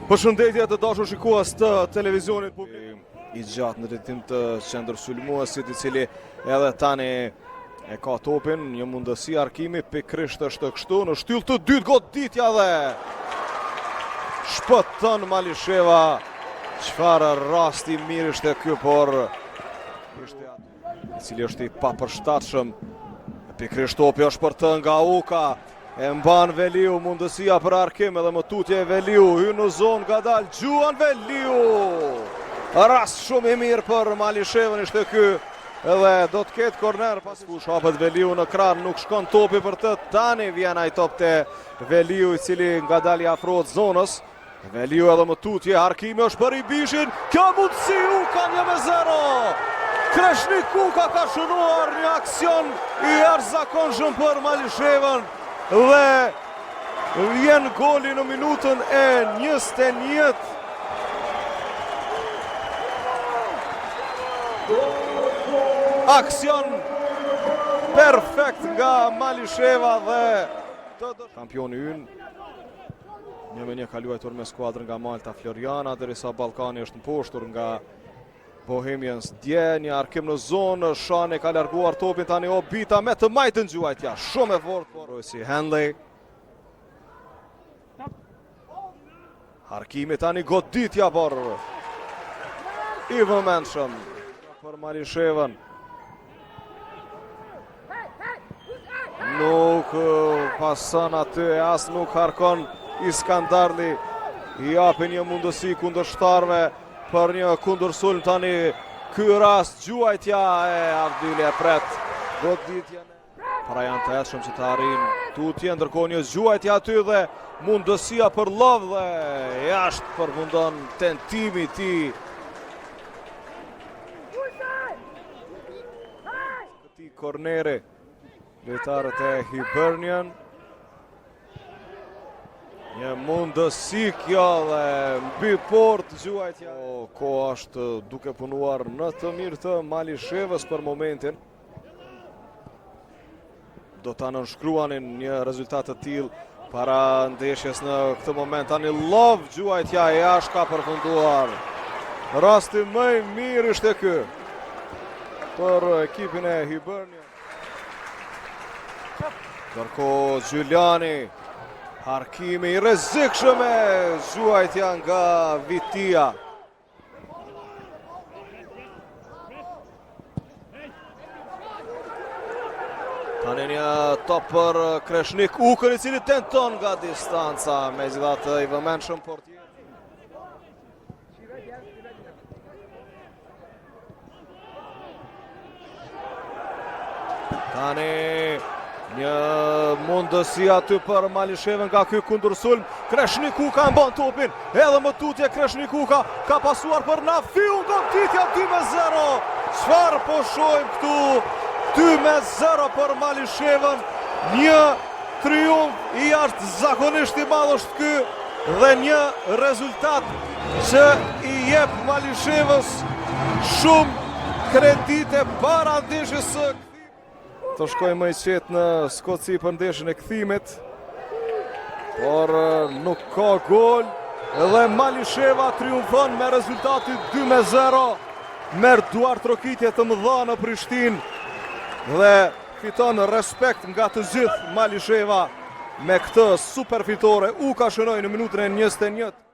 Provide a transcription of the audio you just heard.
Përshëndetje të dashur shikues të televizionit publik. I gjatë në drejtim të qendërsulmuesit i cili edhe tani e ka topin, një mundësi harkimi, pikërisht është kështu, në shtyllë të dytë goditja dhe shpëton Malisheva, çfarë rasti i mirë ishte ky, por ishte aty, i cili është i papërshtatshëm, pikërisht topi është për të nga Uka, E mban Veliu, mundësia për harkim edhe më tutje Veliu, hyn në zonë ngadalë, gjuan Veliu! Rast shumë i mirë për Malishevën ishte ky, edhe do të ketë korner pas fushë, hapet Veliu në krah, nuk shkon topi për të, tani vjen ai top te Veliu i cili ngadalë i afrohet zonës, Veliu edhe më tutje, harkimi është për Ibishin, kjo mundësi Uka 1-0! Kreshnik Uka ka shënuar një aksion i jashtëzakonshëm për Malishevën dhe vjen goli në minutën e 21. Aksion perfekt nga Malisheva dhe kampioni ynë 1-1 ka luajtur me skuadrën nga Malta Floriana, derisa Ballkani është mposhtur nga Bohemians dje, një harkim në zonë, Shani ka larguar topin tani Obita me të majtën gjuajtja, shumë e fortë, por si Henley. Harkimi tani goditja, por i vëmendshëm për Malishevën. Nuk pason aty e as nuk harkon Iskandarli. I japin një mundësi kundërshtarëve për një kundërsulm tani. Ky rast gjuajtja e Avdyli e pret goditjen. Para janë të etshëm që të arrijnë tutje, ndërkohë një gjuajtje aty dhe mundësia për Love dhe jashtë përfundon tentimi i tij. Këtij korneri, lojtarët e Hibernian. Një mundësi kjo dhe mbi portë gjuajtja. Koha është duke punuar në të mirë të Malishevës për momentin. Do ta nënshkruanin një rezultat të tillë para ndeshjes në këtë moment. Tani Love gjuajtja jashtë ka përfunduar. Rasti më i mirë ishte ky për ekipin e Hibernian. Ndërkohë Gjyljani, harkimi i rrezikshëm e gjuajtja nga Vitia. Tani një top për Kreshnik Ukën i cili tenton nga distanca, megjithatë i vëmendshëm portieri. Tani një mundësi aty për Malishevën nga ky kundërsulm. Kreshnik Uka e mban topin. Edhe më tutje Kreshnik Uka ka pasuar për Nafiun goditja 2-0. Çfarë po shohim këtu? 2-0 për Malishevën. Një triumf i jashtëzakonisht i madh është ky dhe një rezultat që i jep Malishevës shumë kredite para ndeshjes së kthimit. Të shkojë më i qetë në Skoci për ndeshjen e kthimit, por nuk ka gol dhe Malisheva triumfon me rezultatin 2-0, merr duartrokitje të mëdha në Prishtinë dhe fiton respekt nga të gjithë Malisheva me këtë super fitore. Uka shënoi në minutën e 21.